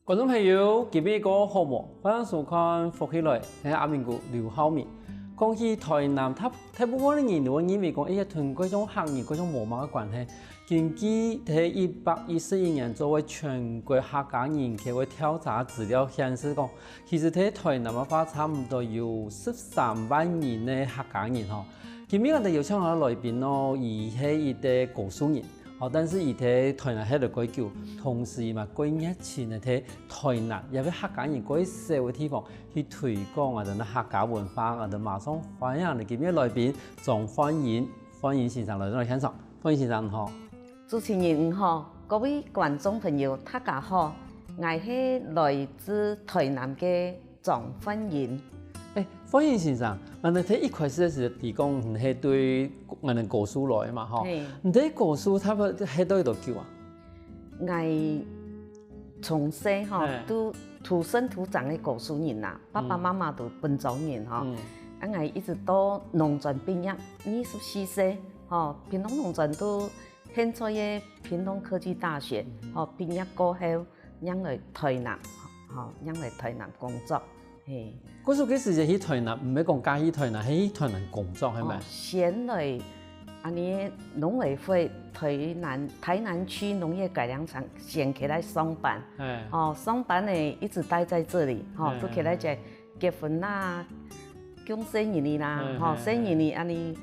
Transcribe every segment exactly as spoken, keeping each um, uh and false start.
觀眾朋友，今晡日過好無？歡迎收看《福氣來》，𠊎係阿明哥劉浩明。講起臺南，大，大部分个人都會認為講，哎呀，同該種客人、該種無麼个關係。根據在一百一十一年做个全國客家人口个調查資料顯示講，其實在臺南个話，差毋多有十三萬人个客家人吼。今晡日𠊎兜邀請个來賓哦，佢係一個高樹人。 哦，但是佢在臺南歇了蓋久，同時佢嘛蓋熱情个在臺南，也係客家人蓋少个地方去推廣𠊎兜个客家文化，𠊎兜馬上歡迎𠊎兜今晡日來賓張煥英，煥英先生來到現場。煥英先生你好。主持人你好，各位觀眾朋友，大家好，𠊎係來自臺南个張煥英。哎，煥英先生，𠊎兜在一開始个時候，你講你係對𠊎兜高樹來个嘛，吼。嘿。你在高樹差不多歇到幾多久啊？𠊎從細吼，嘿。都土生土長个高樹人啦，爸爸媽媽都本庄人吼。嗯。啊，𠊎一直到農專畢業，二十四歲，吼，屏東農專都現在个屏東科技大學，嗯。吼，畢業過後， 正來臺南，吼，正來臺南工作，嘿。故所該時節去臺南，毋係講嫁去臺南，係去臺南工作，係無？哦，先來，恁呢農委會臺南，臺南區農業改良場先起來上班，嘿。哦，上班呢，一直待在這裡，吼，嘿，都起來就結婚啦，嘿，嘿。降細人仔啦，嘿，吼，嘿，細人仔恁呢，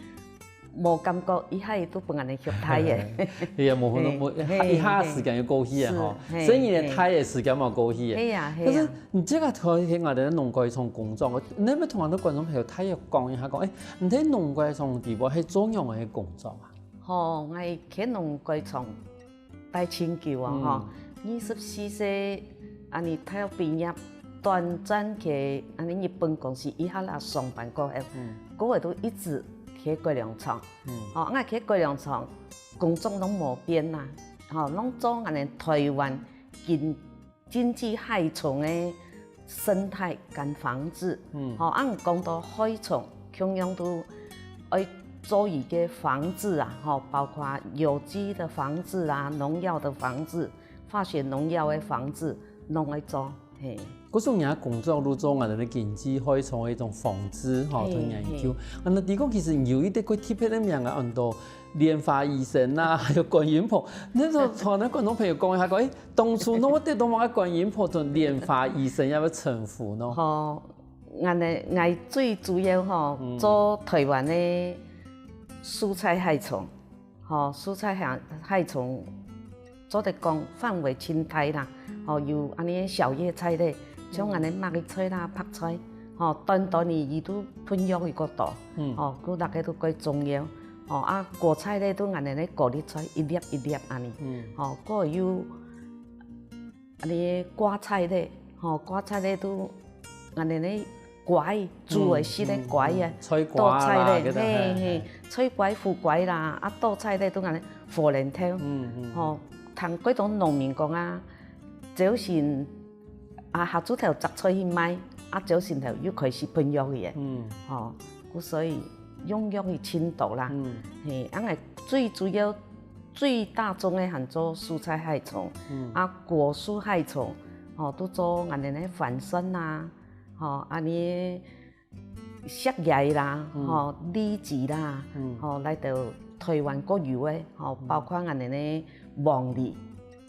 無感覺，一下都分人畜大个。係啊，無，嘿，無，嘿，一下時間就過去啊，吼。係，所以你个大个時間嘛過去个。係啊，係啊。但是你這個頭先𠊎兜農改場工作，你愛同𠊎兜觀眾朋友大約講一下，講，誒，你在農改場底部係做仰般个工作啊？吼，𠊎在農改場 待盡久啊，吼。嗯。二十四歲，恁呢大學畢業，短暫去恁呢日本公司一下啦上班過後，嗯。過後都一直去改良場。嗯。吼，𠊎去改良場，工作攏無變啦。吼，攏做恁呢臺灣經，經濟害蟲个 生態跟防治。嗯。吼，啊，講到害蟲，共樣都愛做一個防治啊，吼，包括有機的防治啊，農藥的防治，化學農藥的防治，攏愛做，嘿。故所你个工作就做𠊎兜个經濟害蟲个一種防治，吼，嘿，同研究。嘿。啊，該底下其實有一個較特別个名啊，安到蓮花醫生啊，還有觀音婆。你就同𠊎觀眾朋友講一下，講，誒， 當初仰會得到麼个觀音婆同蓮花醫生這個稱呼呢？吼，𠊎呢，𠊎最主要吼，嗯。做臺灣个蔬菜害蟲，吼，蔬菜害，害蟲，做得講範圍盡大啦，吼，有恁呢小葉菜類，像恁呢嗯。麥葉菜啦、白菜，吼，短短仔佢都噴藥佢个多，嗯。吼，佢大家都蓋重要，吼，啊，果菜類都恁呢个高麗菜一粒一粒恁呢，嗯。吼，還有 恁呢瓜菜類，吼，瓜菜類都恁呢个瓜仔，煮个時个瓜仔，嗯，嗯，嗯。菜瓜啦，豆菜類，該種，嘿，嘿，嘿，嘿。菜瓜、苦瓜啦，啊，豆菜類都恁呢，火龍頭，嗯，嗯。吼，聽幾多農民講啊，朝晨啊，下晝頭摘菜去賣，啊，朝晨頭又開始噴藥去个，嗯。吼，故所以用藥去盡多啦，嗯。嘿，啊，𠊎最主要 最大宗个還做蔬菜害蟲，嗯。啊，果樹害蟲，吼，都做恁呢个番檨啦，吼，恁呢芍藥啦，嗯。吼，荔枝啦，嗯。吼，來到臺灣各有个，吼，嗯。包括恁呢个黃梨，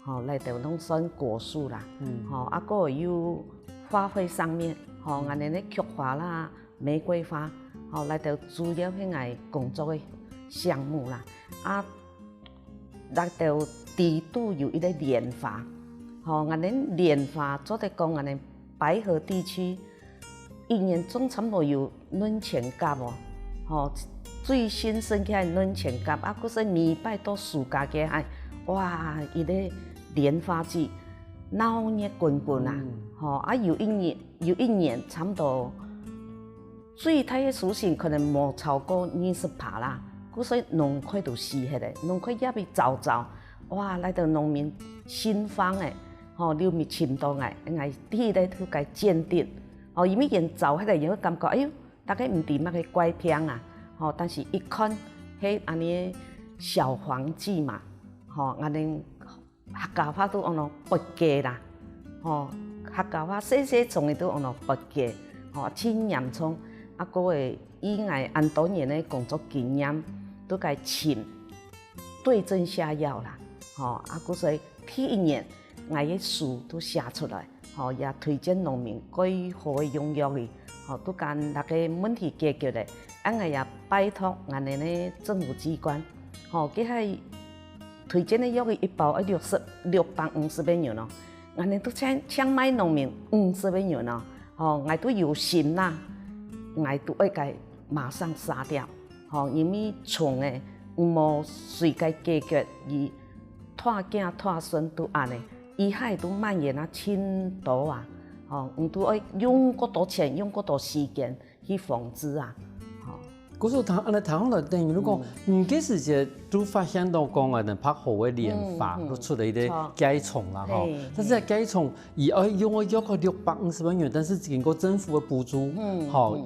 吼，來到攏算果樹啦，嗯。吼，啊，還有花卉上面，吼，嗯。恁呢个菊花啦， 玫瑰花，吼，來到主要係𠊎工作个項目啦。啊，來到底肚有一個蓮花，吼，𠊎等蓮花做得講𠊎等白河地區一年種差毋多有兩千甲哦，吼，最興盛起來兩千甲，啊，故所每擺到暑假个，哎，哇，一個蓮花季鬧熱滾滾啊，嗯。吼，啊，有一年 有一年差毋多最大个收成可能無超過二十趴啦，故所農會都死忒咧，農會也會燥燥，哇，來到農民心慌咧，吼，流目深當咧，𠊎第一個就該鑑定，吼，因為佢燥忒咧，佢會感覺，哎喲，大概毋知麼个怪病啊，吼，但是一看，係恁呢小黃薊嘛，吼，恁呢 客家話都安到發芽啦，吼，客家話細細蟲仔都安到發芽，吼，盡嚴重。啊，過後以𠊎恁多年个工作經驗，都該尋對症下藥啦，吼，啊，故所以第一年，𠊎个書都寫出來，吼，也推薦農民蓋好个用藥仔，吼，都將該个問題解決了。啊，𠊎也拜託𠊎等个政府機關，吼，佢還推薦个藥仔一包愛六十，六百五十个銀哦，𠊎等都淨，淨賣農民五十个銀哦，吼，𠊎都有心啦，𠊎都愛該馬上殺掉。 吼，因為蟲仔毋好隨个解決，佢拖囝拖孫都恁仔，佢還都蔓延啊盡多啊，吼，你都愛用過多錢，用過多時間去防治啊，吼。故所聽，恁仔聽下來，等於如果，嗯，該時節都發現到講啊，白河个蓮花，嗯，嗯，都出了一个害蟲啦，吼。著。但是害蟲 佢愛用个藥个六百五十萬元，但是經過政府个補助，嗯，吼，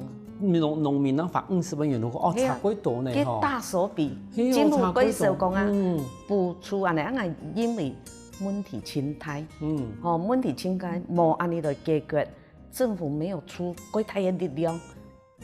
農，農民人花五十萬元，哦，係啊，差幾多呢，吼。大手筆，係哦，政府个手工啊，差幾多。嗯。補助恁仔，恁仔因為問題盡大，嗯，吼，問題盡大，無恁仔來解決，政府沒有出過大个力量，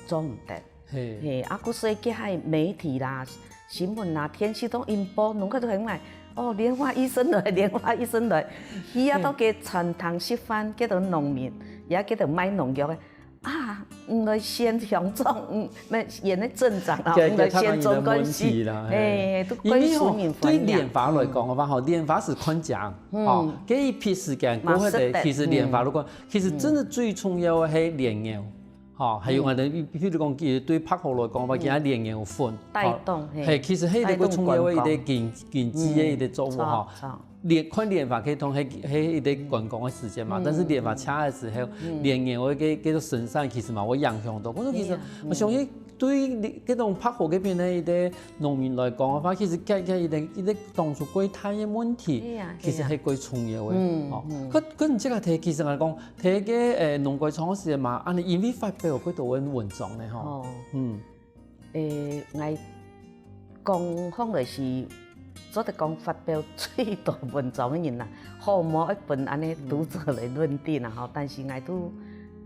做毋得。係。係，啊，故所以該下媒體啦、新聞啦、電視都恁報，攏看到很愛，哦，蓮花醫生來，蓮花醫生來，去啊到該餐廳食飯，該兜農民，也該兜賣農藥个，啊，毋來選鄉長，嗯，毋，選个鎮長啦，毋來選總幹事，係，都歸輸人歡迎。因為吼，對蓮花來講个話，吼，蓮花係看靚，吼，該一批時間過後个，其實蓮花如果，其實真的最重要个係蓮藕。 吼，還有𠊎等，譬，譬如講，佢對白河來講，話佢愛蓮藕粉，帶動，吼，係，其實係一個重要个一個經，經濟个一個作物，吼。蓮，看蓮花可以通，係，係一個觀光个時間嘛，但是蓮花謝个時候，蓮藕个，个生產其實嘛會影響到。故所其實𠊎相信對這種白河這片个一個農民來講个話，其實佢，佢一個，一個當初最大个問題，其實係最重要个。哦，可，可你這個題，其實來講， 第一個，誒，農改場个時節嘛，恁仔因為發表幾多文，文章呢，吼。哦。嗯。誒，𠊎講，講來係做得講發表最多文章个人啦，好無愛分恁仔讀者來論定啊，吼。但是𠊎都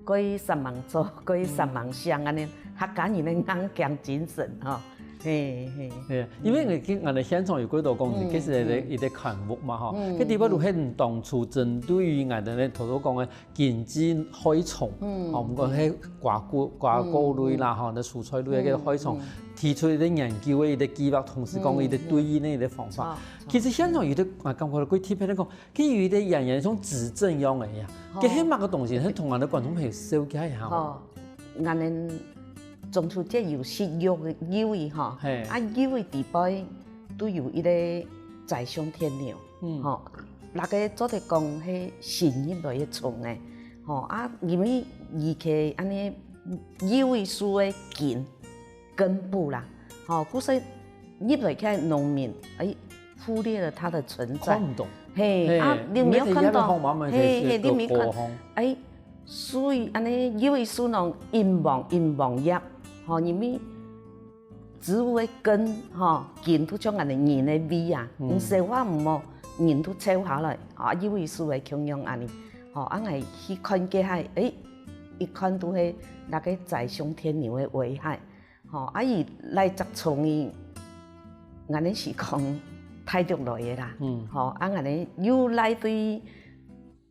過三萬做，過三萬想恁仔，客家人个硬頸精神，吼。係，係。係，因為𠊎，𠊎等現場有幾多講，其實一個，一個刊物嘛，吼。該地方就係當初針對於𠊎等个頭頭講个 經濟害蟲，哦，毋管係瓜果，瓜果類啦，吼，該蔬菜類个害蟲，提出一個研究个一個計畫，同時講一個對應个一個方法。其實現場有兜，啊，感覺到幾特別个講，佢有一個演員像執政樣个呀，該係麼个東西？係同𠊎等觀眾朋友紹介一下。吼，𠊎等中秋節有食柚仔，柚仔吼，係。啊，柚仔底背都有一個宰相天牛。 嗯。吼，該個做得講係新入來个蟲仔，吼，啊，因為佢个恁仔幼一樹个根，根部啦，吼，故所入來个農民，哎，忽略了它的存在。看毋到。嘿，嘿，啊，你沒有看到，嘿，嘿，你沒看，哎，樹仔恁仔幼一樹喏，陰黃，陰黃葉，吼，因為 植物个根，吼，根就像𠊎等人个胃啊，你消化毋好，人就瘦下來，啊，幼一樹个共樣恁仔，吼，啊，𠊎去看該下，誒，一看就係該個宰相天牛个危害，吼，啊，佢哪隻蟲仔，𠊎等係講大陸來个啦，吼，啊，𠊎等又哪對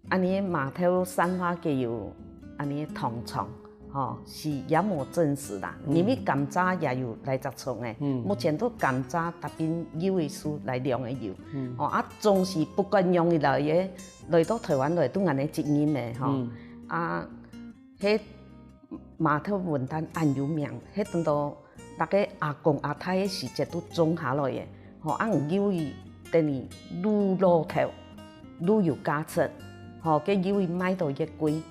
恁仔碼頭山下个有恁仔糖廠，吼，係也無證實啦。因為甘蔗也有哪隻蟲仔，目前都甘蔗搭邊幼一樹來量个有，吼，啊，總係不管仰仔來个，來到臺灣來都恁仔責任个，吼，啊，該 碼頭文旦恁有名，該等到逐個阿公阿太个時節都種下來个，吼，恁幼仔等於愈老頭，愈有價值，吼，該幼仔賣到越貴，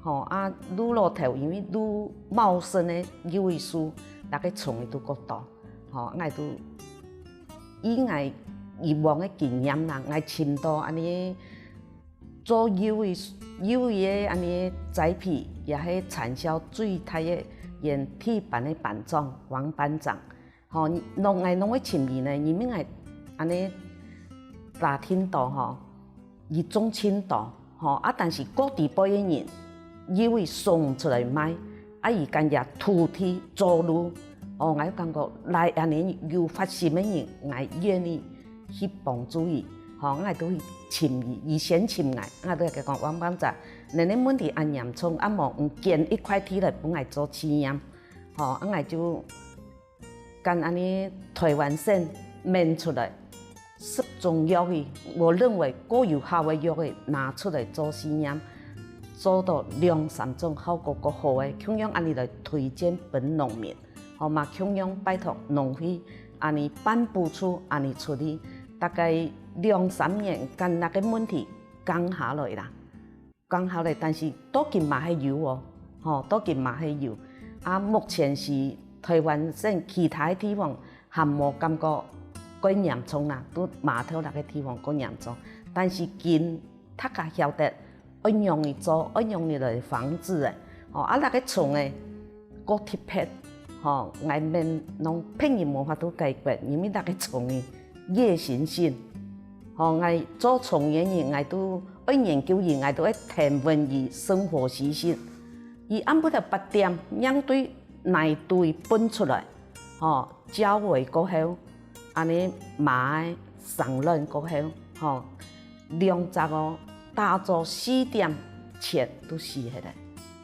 吼，啊，愈老頭因為愈茂盛个幼仔樹，逐個蟲仔都較多，吼，𠊎都以𠊎以往个經驗啦，𠊎尋到恁仔 做幼仔，幼仔个恁仔栽培，也係產銷最大个，𠊎等第一班个班長，王班長。吼，攏，𠊎攏會尋佢呢，因為𠊎恁仔打聽到吼，佢種盡多，吼，啊，但是各地背个人，因為送出來賣，啊，佢間也土地做路，哦，𠊎感覺來恁呢有發心个人，𠊎願意去幫助佢，吼，𠊎都去尋佢，佢先尋𠊎，𠊎都同佢講，王幫長，你个問題恁嚴重，啊無你捐一塊地來分𠊎做試驗，吼，啊，𠊎就 將恁呢臺灣省免出來，十種藥仔，𠊎認為較有效个藥仔拿出來做試驗，做到兩三種效果較好个，共樣恁呢來推薦分農民，好嘛？共樣拜託農會恁呢頒布出恁呢出去，大概兩三年，將該个問題降下來啦。 降下來，但是到今嘛係有哦，吼，到今嘛係有。啊，目前是臺灣省其他个地方還無感覺較嚴重啦，都碼頭該个地方較嚴重。但是今大家曉得愛仰仔做，愛仰仔來防治个，吼，啊，該个蟲仔較特別，吼，𠊎等攏別人無法度解決，因為該个蟲仔夜行性。 吼，𠊎做蟲仔人，𠊎都愛研究佢，𠊎都愛聽聞佢生活習性。佢暗晡頭八點，正對泥堆蹦出來，吼，交尾過後，恁呢嫲仔生卵過後，吼，兩隻哦，打早四點前都死忒了。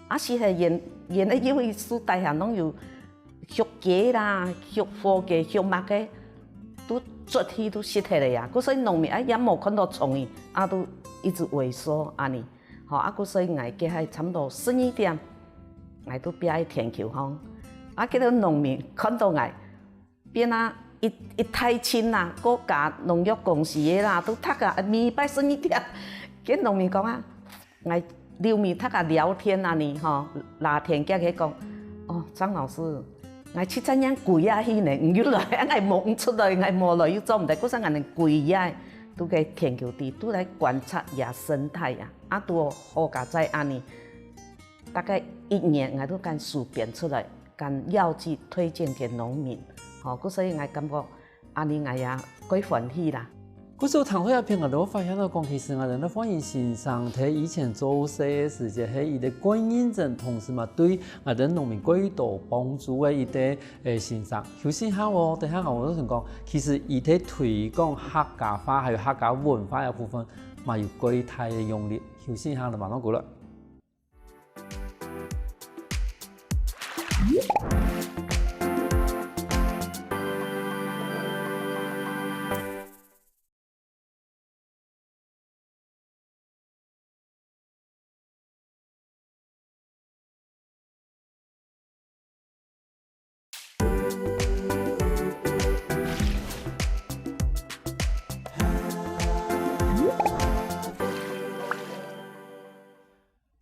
啊，死忒，因，因為因為樹底下攏有 畜雞啦、畜火雞、畜麼个，都出去都食忒了呀。故所以農民啊，也無看到蟲仔，啊，都一直萎縮恁呢。吼，啊，故所以𠊎該下差毋多十二點，𠊎都蹛在田坵項。啊，該兜農民看到𠊎，變啊一，一大陣啊，各家農藥公司个啦，都逐家每擺十二點，該農民講啊， 𠊎留面大家聊天啊呢，吼，拉天腳去講，哦，張老師，𠊎去參加鬼啊去呢，你又來，𠊎無出來，𠊎無來又做毋得，故所𠊎等鬼啊，都該田坵地，都來觀察這生態啊，啊，都好佳哉恁呢，大概一年，𠊎都敢書編出來，敢藥劑推薦給農民，吼，故所以𠊎感覺 恁呢𠊎也蓋歡喜啦。故所聽到這片，𠊎都發現到講，其實𠊎等个煥英先生在以前做事个時節，係一個蓋認真，同時嘛對𠊎等農民蓋多幫助个一個，誒，先生。休息下哦，等下𠊎都想講，其實佢在推廣客家話，還有客家文化个部分，嘛有蓋大个用力。休息下，就馬上過來。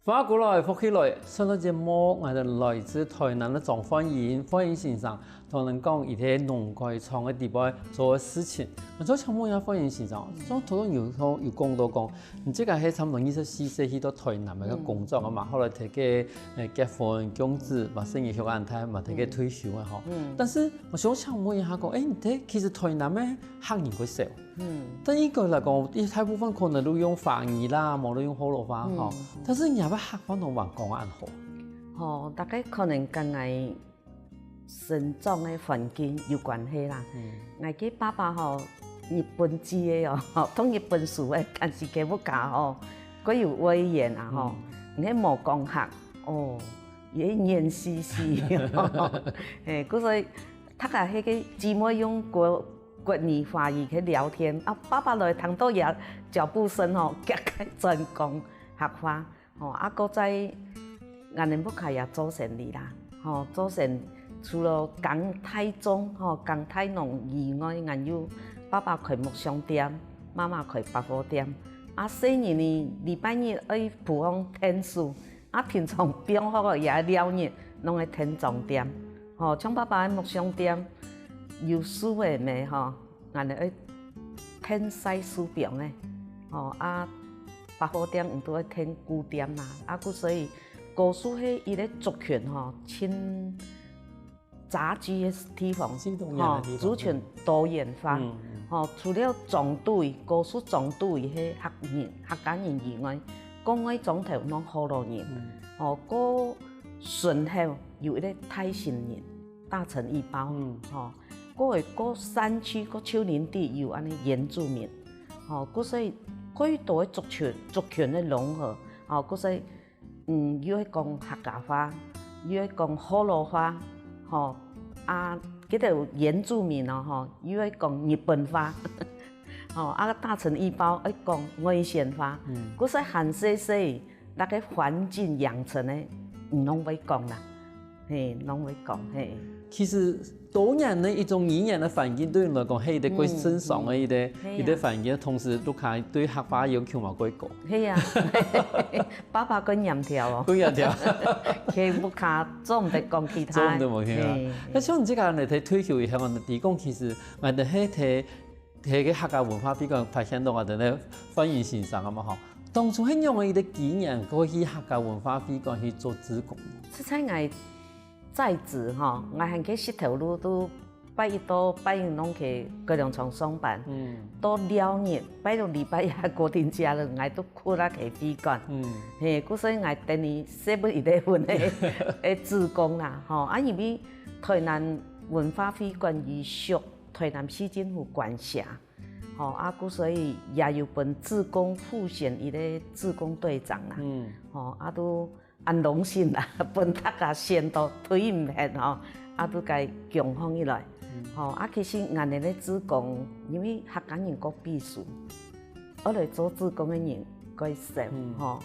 歡迎過來，福氣來，上个節目，𠊎等來自臺南个張煥英，煥英先生，同𠊎等講佢在農改場个底背做个事情。𠊎就想問一下煥英先生，像頭先有，有講到講，你這個係差毋多二十四歲去到臺南个工作个嘛，後來大家，誒，結婚、降子，嘛，生意畜恁大，嘛，大家退休个吼。但是𠊎想請問一下講，誒，你在其實臺南个客人較少， 嗯。但應該來講，一大部分可能都用華語啦，無都用福佬話吼。嗯。但是你也會客話同話講恁好。吼，大概可能跟𠊎生長个環境有關係啦。嗯。𠊎个爸爸吼，日本籍个哦，吼，讀日本書个，但是佢屋下吼，蓋有威嚴啊吼。嗯。你係無講客，哦，也黏死死。嘿，故所以，大家該个姊妹用國 國語、華語去聊天。啊，爸爸來聽到這腳步聲吼，遽遽轉講客話。吼，啊，閣再，𠊎等屋下也做生理啦。吼，做生，除了耕大種，吼，耕大農以外，還有爸爸開木匠店，媽媽開百貨店。啊，細人呢，禮拜日愛扶䟘𢯭手， 啊，平常放學个也尞日，攏愛𢯭莊店。吼，像爸爸个木匠店，有樹仔咩吼，𠊎等愛𢯭曬樹枋个。吼，啊，百貨店毋都愛𢯭古店嘛。啊，故所以，高樹係一個族群吼，盡 雜居个地方，盡多元个地方，吼，族群多元化。嗯，嗯。吼，除了莊肚，高樹莊肚係客人、客家人以外，過外庄頭攏學老人，吼，過順後有一個大城人，大城義胞，吼，過過山區，過丘陵地有恁呢原住民，吼，故所以過多个族群，族群个融合，吼，故所以，嗯，又會講客家話，又會講學老話，吼，啊，這兜原住民哦，吼，又會講日本話，吼，啊，大城義胞會講外省話，故所以還細細，該個環境養成个，你攏會講啦。 嘿，攏會講，嘿。其實多元个一種語言个環境，對你來講，係一個過正常个一個，係啊。一個環境，同時屋下對客話要求嘛過高。係啊，爸爸過嚴條哦。過嚴條。佢屋下做毋得講其他。做毋得無聽啊。嘿，但像你這個人退休以後，你講其實，𠊎等係在，在个客家文化比較發現到𠊎等个歡迎先生啊嘛吼。當初係仰个一個機緣，過去客家文化會館去做志工？實在𠊎 在職吼，𠊎還去食頭路，都拜一到拜五攏去高雄廠上班，到尞日，拜六禮拜也固定假日，𠊎都睏啊去會館。嘿，故所以𠊎等於seven eleven个个志工啦，吼，啊，因為台南文化會館有屬台南市政府管轄，吼，啊，故所以也有分志工複選一個志工隊長啦，吼，啊，都 恁榮幸啦，分大家選到推毋忒吼，啊，都該共同起來。吼，啊，其實𠊎等个志工，因為客家人較閉思，愛來做志工个人較少，吼。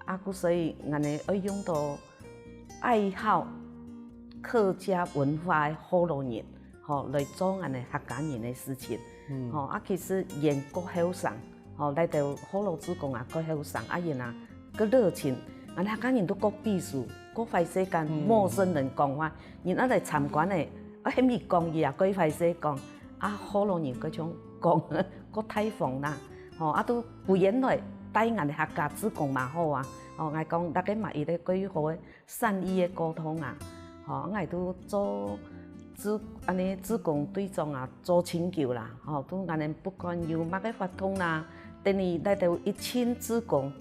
啊，故所以𠊎等愛用到愛好客家文化个學老人，吼，來做𠊎等客家人个事情。吼，啊，其實𠊎較後生， 吼，來到學老志工啊，較後生啊，𠊎啊，較熱情，𠊎客家人都較閉思，較壞勢佮陌生人講話，人啊來參觀个，啊，喊佢講，佢啊，較壞勢講，啊，學老人較像講，較大方啦，吼，啊，都不遠來帶𠊎客家志工嘛好啊，吼，𠊎講，大家嘛一個較好个 善意个溝通啊，吼，𠊎都做志，恁呢志工隊長啊，做盡久啦，吼，都恁呢不管有麼个活動啦，等於來到一群志工，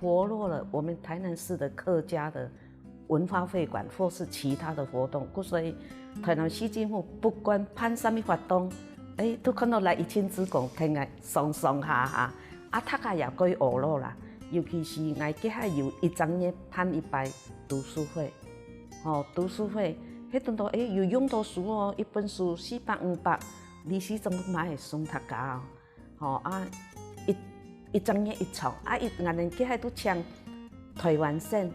活絡了我們台南市的客家的文化會館或是其他的活動，故所以台南市政府不管辦啥物活動，欸，都看到來一群志工，聽个上上下下，啊，大家也較活絡啦，尤其是𠊎這下有一隻月辦一擺讀書會。 吼，讀書會，該陣都，欸，有用到書哦，一本書四百五百，理事長都買送大家哦。吼，啊，一，一隻月一場，啊，一，𠊎等這下都請台灣省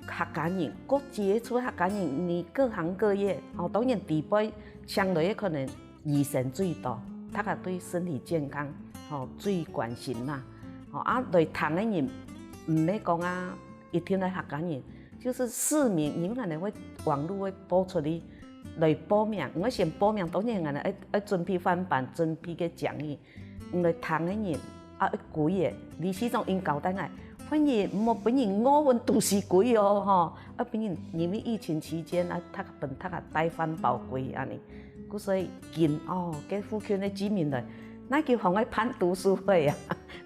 客家人，各接觸客家人，你各行各業，吼，當然底背請來个可能醫生最多，大家對身體健康，吼，最關心啦。吼，啊，來聽个人，毋係講啊， 一定愛客家人，就是市民，你們可能會網路會播出去，來報名，𠊎先報名，當然𠊎愛，愛準備範本，準備个講義，來聽个人，啊，愛歸个，理事長應交代𠊎，反正毋好分人餓昏肚屎歸哦，吼，啊，分人因為疫情期間啊，讀，分讀啊帶飯包歸恁呢，故所以今哦，該附近个居民來，那就好愛辦讀書會啊，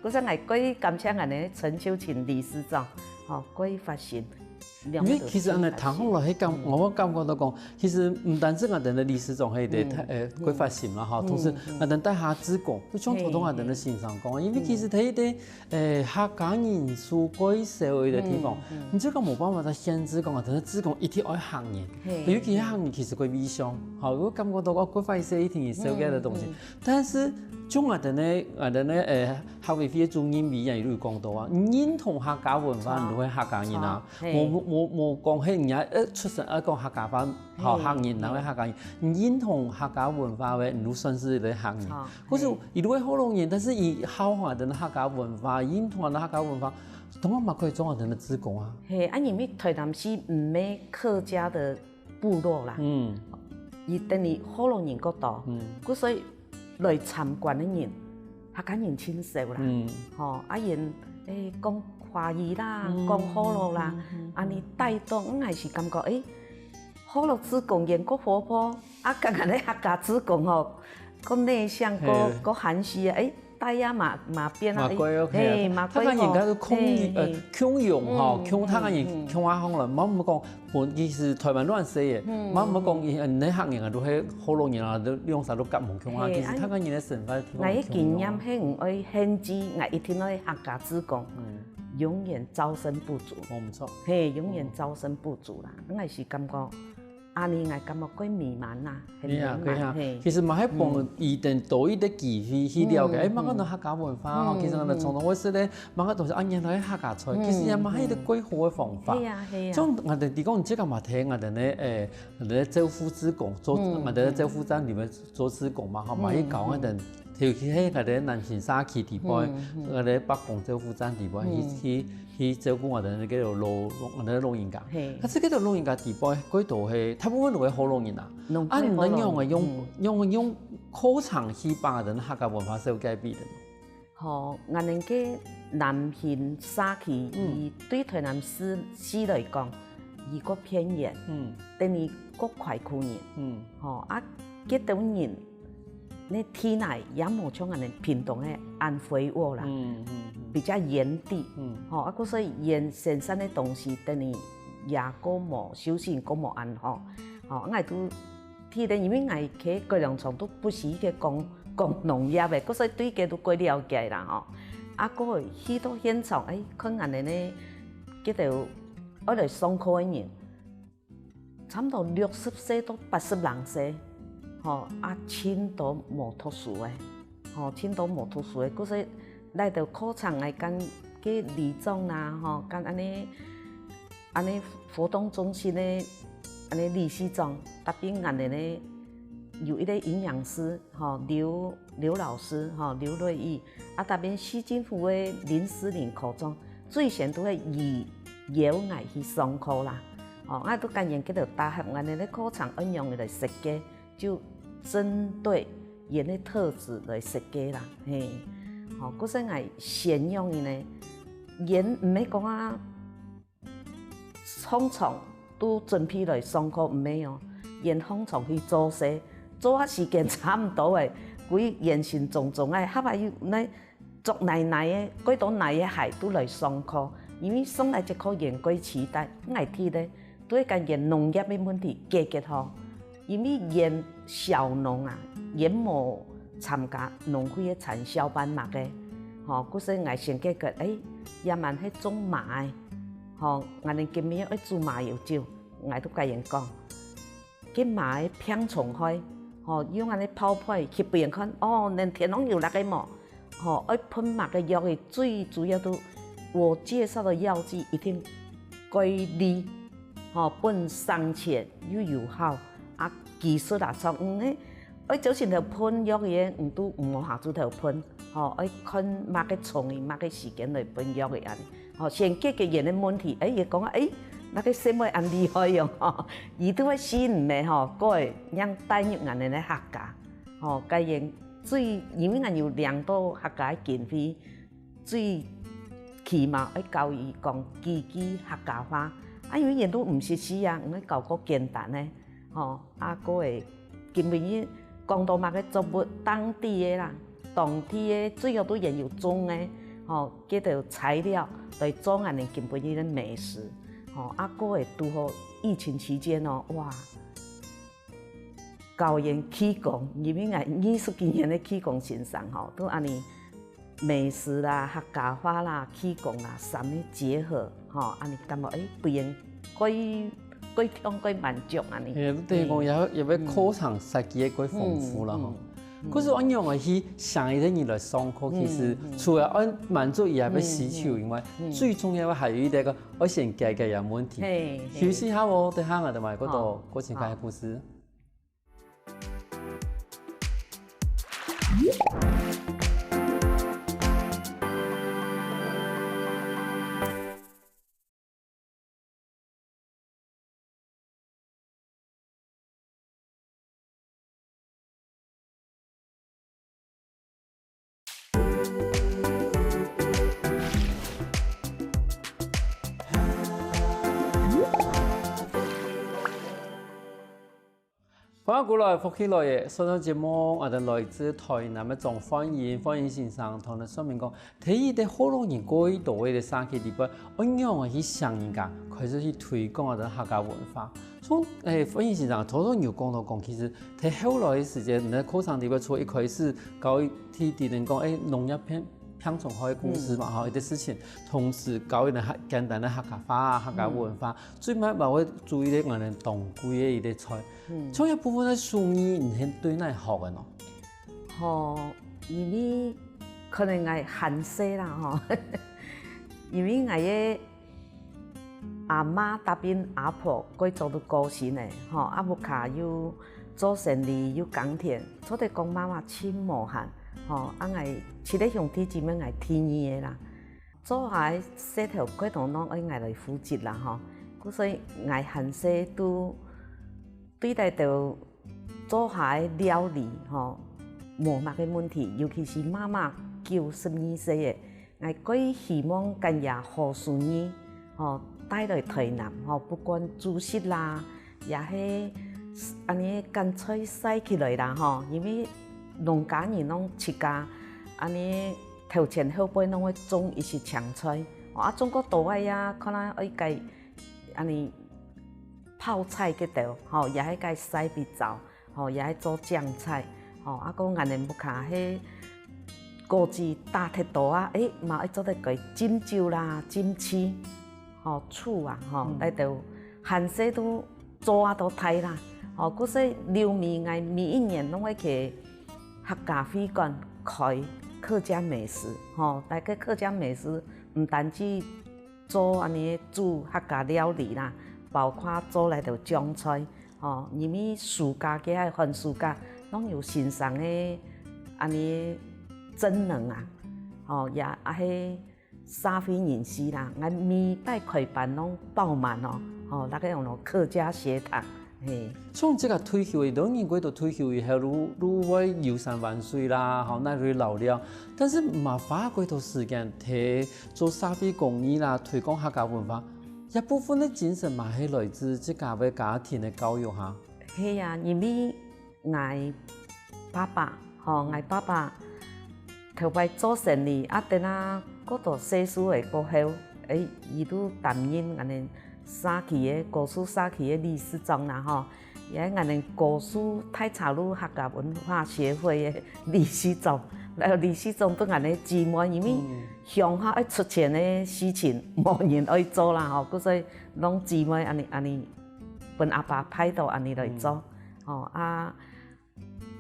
故所以𠊎過感謝恁呢陳秀琴理事長。 吼，過發心。因為其實恁呢聽下來，係感，𠊎感覺到講，其實毋單止𠊎等个理事長係一個，呃，過發心啦，吼，同時𠊎等大家志工，就像頭先𠊎等个先生講，因為其實在一個，呃，客家人數過少个地方，你這個無辦法再限制講，𠊎等个志工一定愛客人，尤其客人其實過內向，吼，𠊎感覺到講，過發一些一定係少个个東西，但是像𠊎等个，𠊎等个，呃， 客委會个主任委員有講到啊，認同客家文化，你就係客家人啊，無無無講係人家呃出生愛講客家話，吼，客人，然後客家人，你認同客家文化个，你就算係一個客人。可是佢就係學老人，但是佢好客个客家文化，認同个客家文化，當然嘛可以做𠊎等个志工啊。嘿，啊，因為台南市毋係客家个部落啦，嗯，佢等於學老人較多，嗯，故所以來參觀个人，客家人盡少啦，嗯，吼，啊，𠊎，欸，講華語啦，講學老啦，恁呢帶動，𠊎還係感覺，欸，學老志工𠊎較活潑，啊，剛剛个客家志工吼，較內向，較較含蓄啊，欸，帶啊嘛嘛變啊，嘛過OK啊。嘿，嘛過吼。客家人家都共，嘿，呃，嘿。共融吼，嗯，共，客家人，嗯，嗯。共下行來，莫毋講，本其實台灣亂世个，嗯，莫毋講，嗯。伊，呃，你客人啊，都係學老人啊，都兩儕都合盟共下，嘿，其實客家人个生活，啊，𠊎个經驗係，毋愛限制，𠊎一定愛客家志工，嗯。永遠招生不足。哦，毋錯。嘿，永遠招生不足啦，嗯。𠊎係感覺 恁呢𠊎感覺過美滿啦，很美滿，係啊，係啊。嘿。其實嘛，還分佢等多一個機會去了解，嗯，哎，麼个係客家文化吼，嗯，其實𠊎等從頭開始咧，嗯。麼个都係啊，原來係客家菜，嗯，其實也嘛係一個過好个方法。嗯。係啊，係啊。像𠊎等提供這個嘛，聽𠊎等咧，誒，𠊎等咧做副志工，做，嗯，𠊎等咧做副站裡面做志工嘛，吼，嘛去教𠊎等，嗯，嗯。尤其係𠊎等南興社區地方，嗯，嗯。𠊎等北港做副站地方，嗯。去，去 去照顧𠊎等个老，𠊎等个老人家。嘿。可是這個老人家底背，過多係，大部分都係學老人啊。攏係學老人。啊，你等仰會用，嗯。仰會用課程去幫𠊎等客家文化做改變个？吼，𠊎等个南興社區，嗯。佢對台南市，市來講，佢較偏遠，嗯。等於較快苦人。嗯。吼，啊，幾多人 該地泥也無像𠊎等屏東个恁肥沃啦，嗯，嗯，嗯。比較鹽地，嗯。吼，啊，故所以鹽生產个東西等於也較無，收成較無恁好。吼，𠊎都記得，因為𠊎去改良場都毋係去講，講農業个，故所以對該都較了解啦，吼。啊，過去到現場，哎，看𠊎等呢，這兜愛來上課个人， 差毋多六十歲到八十零歲，吼，啊，盡多無讀書个，吼，盡多無讀書个，故所來到課程來跟个里長啦，吼，跟恁呢，恁呢活動中心个恁呢理事長，搭配𠊎等呢有一個營養師，吼，劉，劉老師，吼，劉瑞義，啊，搭配市政府个林詩玲科長， 最先都係佢邀𠊎去上課啦。哦，𠊎都感覺佢兜搭合𠊎等个課程愛仰仔來設計，就針對佢个特質來設計啦，嘿。哦，故所𠊎先用佢呢，佢毋係講啊，常常都準備來上課，毋係哦，佢常常去做事，做下時間差毋多誒，歸圓身腫腫誒，下擺又那 著泥泥个，幾多泥个鞋都來上課，因為上來這課佢過期待，𠊎知咧，都會感覺農業个問題解決好，因為佢小農啊，佢無參加農會个產銷班麼个，吼，故所𠊎先解決，誒，也蠻係種麻个，吼，𠊎等今晡日愛煮麻油酒，𠊎都甲佢講。 該麻个病蟲害，吼，用恁呢泡泡去分佢看，哦，恁田項有落个無？吼，愛噴麼个藥个，最主要都我介紹的藥劑一定該利，吼，分省錢又有效，啊，技術啊，像，嗯，誒，愛朝晨頭噴藥个，嗯，都毋好下晝頭噴，吼，愛看麼个蟲，麼个時間來噴藥个恁呢。 吼，先解決佢个問題，誒，佢講，誒，該个細妹恁厲害喲，吼，佢都會吸引个吼，過會讓帶入𠊎等个客家，吼，該佢最，因為𠊎有領到客家个經費，最起碼愛教佢講幾句客家話，啊，因為佢都毋識字啊，愛教較簡單个，吼，啊，過會 今晡日講到麼个作物，當地个啦，當地个最好都原有種个，吼，這兜材料來做𠊎等今晡日个美食，吼，啊，過會拄好疫情期間哦，哇，教佢氣功，因為𠊎二十幾年个氣功先生吼，都恁呢 美食啦、客家話啦、氣功啦，三个結合，吼，恁呢感覺，誒，分佢過，過暢、過滿足恁呢。誒，等於講也，也會課程設計个過豐富啦，吼。嗯，嗯，嗯。可是恁樣个去請一個人來上課，其實，嗯，嗯。除了愛滿足佢个需求以外，嗯，嗯。最重要个還有一個，愛先解決佢个問題。嘿，嘿。休息下哦，等下𠊎等嘛，過多，好。過前看个故事。好。歡迎來，福氣來了！上段節目，𠊎兜來自台南个張煥英，煥英先生同𠊎說明講，在佢个學老人過多个社區裡背，愛仰般去請人家開始去推廣𠊎兜客家文化。從，欸，煥英先生頭先有講到講，其實在後來个時間，你个課程裡背除了一開始教佢去知講，欸，農業片 病蟲害个故事嘛，吼，一个事情，同時教佢等客簡單个客家話啊、客家文化，最尾嘛會注意咧𠊎等當季个一个菜。像這部分个手藝，你係對哪學个呢？吼，因為可能𠊎還細啦吼，因為𠊎个 阿媽搭𠊎阿婆過早就過身了，吼，啊屋下又做生理又耕田，做得講媽媽盡無閒，吼，啊𠊎七个兄弟姊妹𠊎第二个啦，做下个事頭過多攏愛𠊎來負責啦，吼，故所以𠊎還細都對待到做下个料理，吼，無麼个問題，尤其是媽媽九十二歲个， 𠊎過希望佢也好手藝，吼，帶來台南，吼，不管煮食啦，也係恁呢揀菜曬起來啦，吼，因為農家人攏自家恁呢頭前後背攏會種一息青菜，吼，啊種過多个呀，可能愛該恁呢泡菜个頭，吼，也係該曬比燥。 吼，也愛做醬菜，吼，啊，講𠊎等屋下係果子打忒多啊，欸，嘛愛做得改浸酒啦、浸醋，吼，醋啊，吼，來到還細都做啊到大啦，吼，故所以留美𠊎每一年攏會去客家會館開客家美食，吼，來个客家美食毋單止 做恁呢煮客家料理啦，包括做來到醬菜，吼，因為暑假个寒暑假，攏有先生个恁呢增能啊，吼，也啊係社會人士啦，𠊎每擺開班攏爆滿哦，吼，大家用到客家學堂。 嘿。像這个退休个，當然過到退休以後，愈愈會遊山玩水啦，吼，哪會老了。但是嘛花過多時間在做社會公益啦，推廣客家文化，這部分个精神嘛係來自自家个家庭个教育哈。係啊，因為𠊎爸爸，吼，𠊎爸爸頭擺做生理，啊，等下過到歲數个過後，欸，佢就擔任𠊎等社區个，高樹社區个理事長啦，吼。 也係𠊎等高樹大車路客家文化協會个理事長，然後理事長對𠊎等姊妹，因為鄉下愛出錢个事情，無人愛做啦吼，故所以攏姊妹恁呢恁呢，分阿爸派到恁呢來做，吼啊，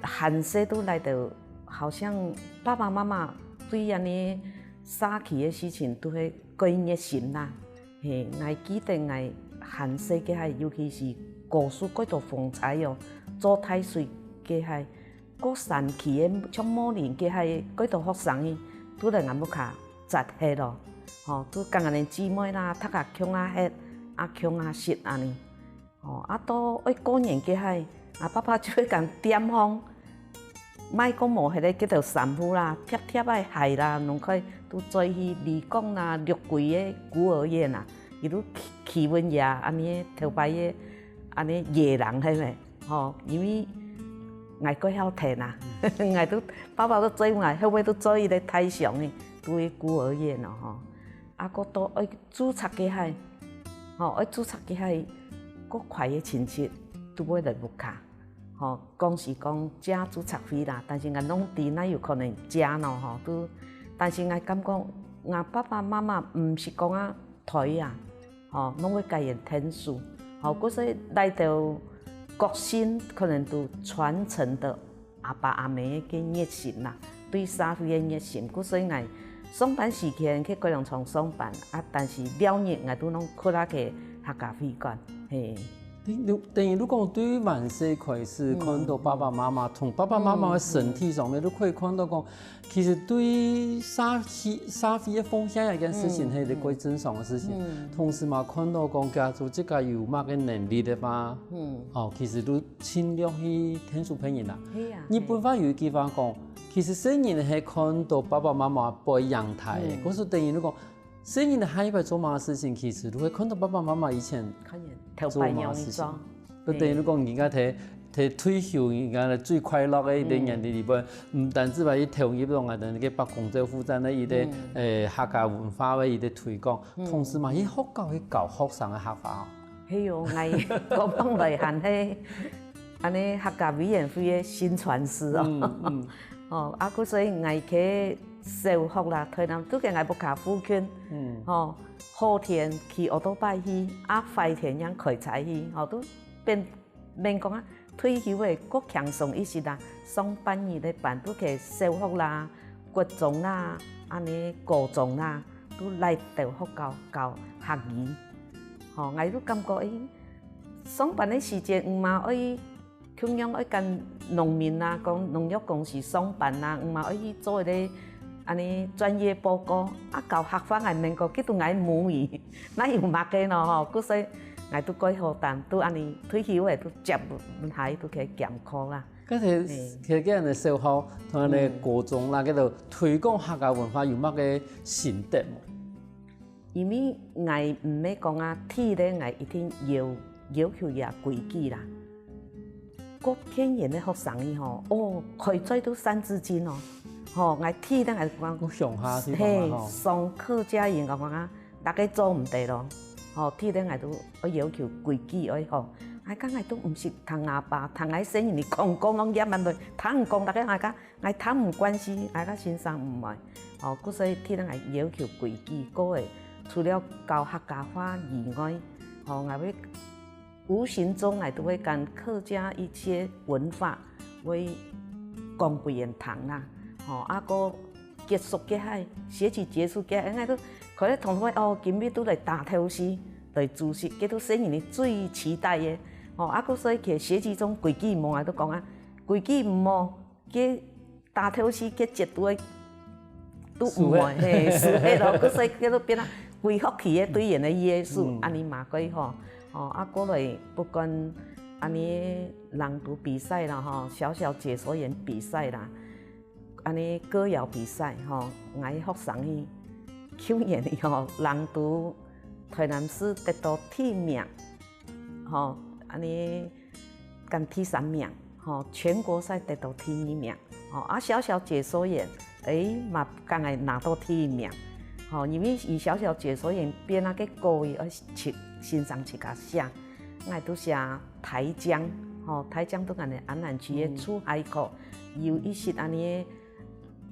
還細都來到，好像爸爸媽媽對恁呢社區个事情都會過熱心啦。 嘿，𠊎記得𠊎還細該下，尤其是高樹蓋多風災哦，做大水該下，各山區个像茂林該下，蓋多學生仔，都來𠊎屋下摘核咯。吼，都同𠊎等姊妹啦，大家共下核，啊共下食恁呢。 哦，啊到愛過年該下，啊爸爸就會講店項，賣過無核个該兜衫褲啦，疊疊个鞋啦，攏可以都載去里港啦、六龜个孤兒院啊，佢都騎騎穩呀，恁呢頭擺个恁呢野狼係無？吼，因為𠊎過曉跈啊，𠊎都爸爸都載𠊎，後尾都載一個大箱呢，都去孤兒院咯吼。啊，過到愛註冊該下，吼，愛註冊該下，各塊个親戚都會來屋下。 吼，講是講借註冊費啦，但是𠊎攏知哪有可能借咯，吼，都，但是𠊎感覺𠊎爸爸媽媽毋係講啊推啊，吼，攏會加入𢯭手，吼，故所以來到國新可能都傳承到阿爸阿姆个熱心啦，對社會个熱心，故所以𠊎上班時間去改良場上班，啊，但是尞日𠊎都攏跍啊去客家會館，嘿。 你，你，等於你講對還細開始看到爸爸媽媽，從爸爸媽媽个身體上面，你可以看到講，其實對社會，社會个奉獻這件事情，係一個正常个事情。同時嘛，看到講家族自家有麼个能力个嘛，哦，其實都盡量去𢯭手別人啦。係啊，日本話有一句話講，其實細人係看到爸爸媽媽背影大个，故所等於你講， 細人下一擺做麼个事情，其實都會看到爸爸媽媽以前看見頭擺仰仔做。就等於講，人家在在退休，人家最快樂个一个年纪里背，毋單止話去投入到𠊎等个伯公照護站个一个，誒，客家文化个一个推廣，同時嘛，去學校去教學生个客話哦。係哦，𠊎講講來還係，恁呢客家委員會个薪傳師哦。哦，啊，故所以𠊎去小學啦，台南都係𠊎屋下附近，吼，好天騎奧多拜去，啊，壞天樣開車去，吼，都變 免講啊，退休个過輕鬆一息啦，上半日个班都去小學啦、國中啦、恁呢高中啦，都來到學校教客語。吼，𠊎都感覺，誒，上班个時間，毋嘛愛共樣愛跟農民啊，講農業公司上班啊，毋嘛愛去做一个 恁呢專業報告，啊，教客話𠊎能夠，佢都𠊎母語，哪有麼个呢吼？故所𠊎都蓋好膽，都恁呢退休个都接毋下，都去兼課啦。該係，係。其實恁呢小學同恁呢高中啦，該度推廣客家文化有麼个心得無？因為𠊎毋係講啊，第一个𠊎一定要要求也規矩啦。 各片緣个學生呢吼，哦，開嘴都三字經哦，吼，𠊎第一个𠊎講，我鄉下地方嘛吼。嘿，上課遮人講啊，大家做毋得咯，吼，第一个𠊎都愛要求規矩愛好，𠊎講𠊎都毋識聽阿爸，聽𠊎先人講講攏厭恁多，聽講大家𠊎講，𠊎聽毋慣勢，𠊎講先生毋愛，哦，故所以第一个𠊎要求規矩，各位除了教客家話以外，吼，𠊎會 無形中𠊎都會將客家一些文化會講分人聽啦，吼，啊個結束个係，學期結束个，𠊎都可能同學哦，今日都來打頭詩，來主席，這都細人仔最期待个，吼，啊個所以其實學期中規矩無，𠊎都講啊，規矩無， 該大頭詩該絕對都毋會，嘿，輸忒咯，故所以叫做變啊，規學期个對人个約束，恁呢嘛可以吼。哦，啊，過來不管恁呢朗讀比賽啦，吼，小小解說員比賽啦，恁呢歌謠比賽，吼，𠊎學生去，去年吼，朗讀台南市得到第一名，吼，恁呢 跟第三名，吼，全國賽得到第二名，吼，啊，小小解說員，誒，嘛，敢會拿到第一名，吼，因為以小小解說員編那個歌，伊愛自，先生自家寫，𠊎都寫台江，吼，台江都恁呢安南區个出海口，有一些恁呢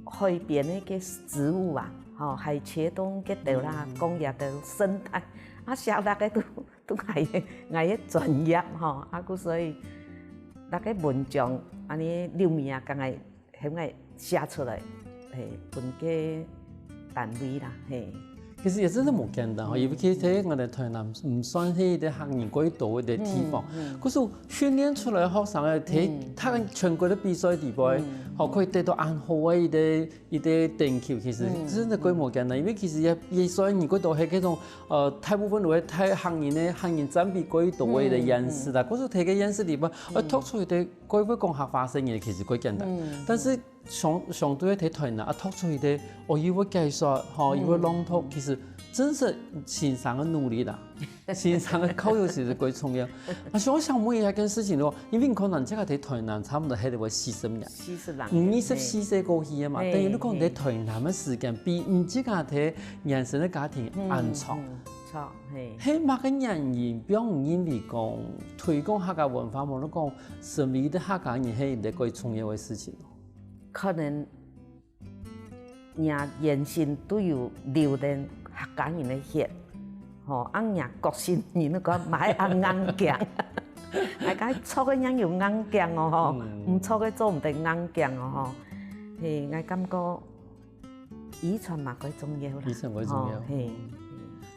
海邊个植物啊，吼，海茄苳个豆啦，講也豆生態，啊，寫那個都 都𠊎个，𠊎个專業吼，啊，故所以那個文章恁呢留名啊，敢會喊𠊎寫出來，嘿，分个單位啦，嘿。其實也真的無簡單吼，尤其在𠊎等台南，毋算係一個客人過多个地方，可是訓練出來个學生啊，在佢全國个比賽底背，吼，可以得到恁好个一個 一個等級，其實真的規模簡單，因為其實也，也算你過多係該種，呃，大部分都係大客人个，客人佔比過多个一個縣市啦。可是在該縣市裡背，呃，讀出一個過會講客話个人，其實過簡單。但是相，相對个在台南，啊，讀出一個，哦，又會解說，吼，又會朗讀，其實真是先生个努力啦。 先生个教育其實過重要。啊，所以我想問一下一件事情咯，因為你可能這個在台南差不多歇了四十年，四十零年，你二十四歲過去个嘛，嘿，等於你講在台南个時間比你自家在原生个家庭還長。嗯，嗯，長，嘿。係麼个原因，讓你認為講推廣客家文化，無論講身為一個客家人，係一個過重要个事情咯？可能 若原先都有流連客家人个血，吼，啊若個性人都講嘛愛恁硬頸。𠊎講著个人有硬頸哦，吼，毋著个做毋得硬頸哦，吼。嘿，𠊎感覺遺傳嘛蓋重要啦。遺傳蓋重要。吼，嘿。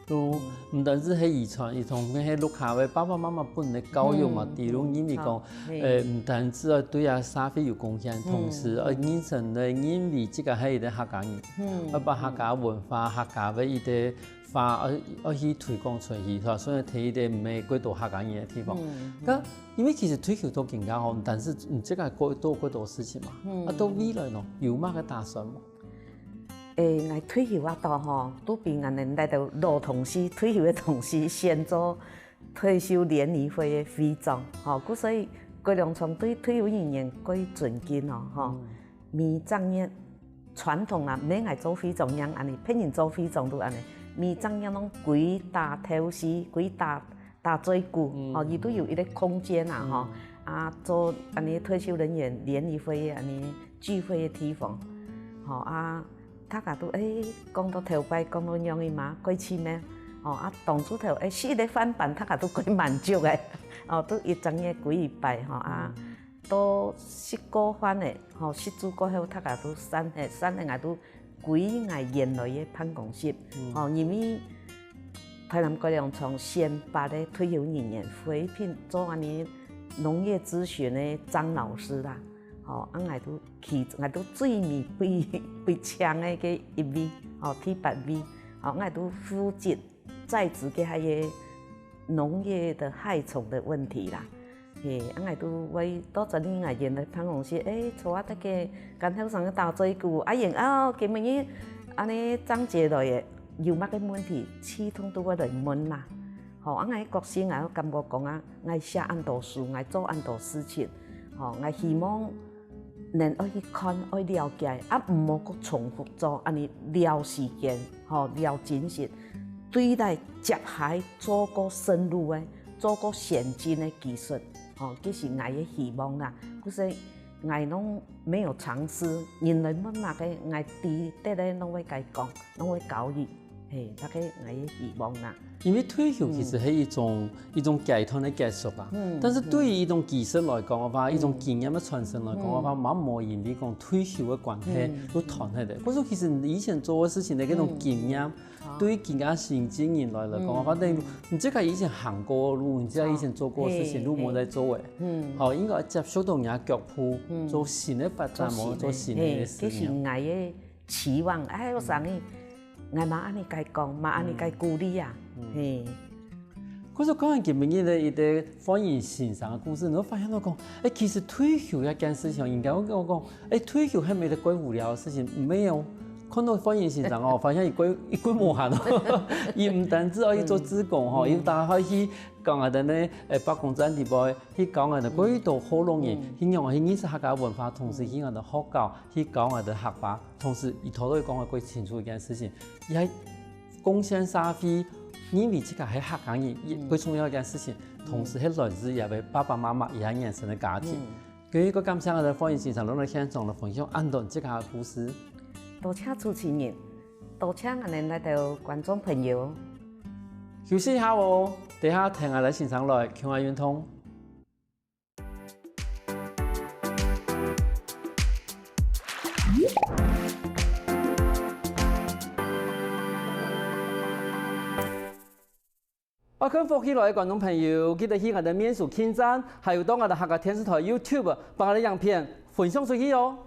都毋單止係遺傳，佢同該係屋下个爸爸媽媽本人个教育嘛，嗯，知影講，嗯，誒，毋單止愛對啊社會有貢獻，同時愛認真个認為自家係一個客家人，愛把客家文化、客家个一個話，愛，愛去推廣出去，係吧？所以在一個毋係過多客家人个地方。該因為其實退休到今下吼，毋單止，嗯，這個過，做過多事情嘛，啊，到未來呢，有麼个打算無？ 誒，𠊎退休啊到吼，都比𠊎等這兜老同事、退休个同事先做退休聯誼會个會長，吼，故所以國良鄉對退休人員蓋尊敬哦，吼。每隻月傳統啊，毋係𠊎做會長樣恁呢，別人做會長都恁呢。每隻月攏歸搭頭市，歸搭搭嘴鼓，吼，佢都有一個空間啊，吼，啊，做恁呢退休人員聯誼會恁呢聚會个地方，吼啊，大家都誒講到頭擺，講到仰仔嘛，蓋趣味，吼啊，當初頭誒食一個飯粄，大家都蓋滿足个，哦，都一隻月歸一擺，吼啊。 到食過飯了，吼，食晝過後，大家都散了，散了，𠊎都歸𠊎原來个辦公室，吼，因為臺南國良鄉選拔个退休人員，回聘做恁呢農業諮詢个張老師啦，吼，啊，𠊎都其，𠊎都最尾被，被搶个个一位，吼，第八位，吼，𠊎都負責 在職个該个農業个害蟲个問題啦。嘿，啊，𠊎都會到這裡𠊎原來辦公室，誒，坐啊，大家跟後生个打嘴鼓，啊，然後今晡日恁呢張姐來个，有麼个問題，系統都會來問啦。吼，啊，𠊎个角色𠊎感覺講啊，𠊎寫恁多書，𠊎做恁多事情，吼，𠊎希望 能愛去看，愛了解，啊，毋好閣重複做恁呢了時間，吼，了精神。對待接下做過深入个、做過先進个技術，吼，這是𠊎个希望啦。故所𠊎攏沒有藏私，人來問麼个，𠊎知得个攏會甲講，攏會教佢。 嘿，大概𠊎个希望啦。因為退休其實係一種，一種階段个結束啊。但是對於一種技術來講个話，一種經驗个傳承來講个話，嘛無因為講退休个關係就斷忒个。或者說其實你以前做个事情的那種經驗，對於其他新進人來，來講个話，等於你這個以前行過的路，你這個以前做過的事情，就無再做了。好，應該接觸到人家腳步，做新的發展，無做新的事情。嘿，這是𠊎个 期望，哎，有生意，𠊎嘛恁呢甲講，嘛恁呢甲鼓勵啊，嘿。可是講完今晡日个一個煥英先生个故事，你會發現到講，哎，其實退休這件事情，應該我講講，哎，退休係毋係一個蓋無聊个事情？毋係哦。看到煥英先生哦，發現佢蓋，佢蓋無閒哦。佢毋單止愛去做志工吼，佢當然愛去講啊，等呢，哎，北港站底背去講啊，蓋多好多人，去讓去認識客家文化，同時去𠊎等學校， 去教𠊎兜客話，同時佢頭先講个蓋清楚一件事情，佢還貢獻社會，認為自家係客家人，也蓋重要一件事情，同時係來自佢个爸爸媽媽，佢个原生个家庭。今日个感謝𠊎兜煥英先生來到現場來分享恁多自家个故事。多謝主持人，多謝𠊎兜來到觀眾朋友。休息一下哦，等下跈𠊎兜先生來，共下運動。 愛看福氣來个觀眾朋友，記得去𠊎兜面書網站，還有到𠊎兜客家電視台YouTube，幫𠊎兜影片分享出去哦。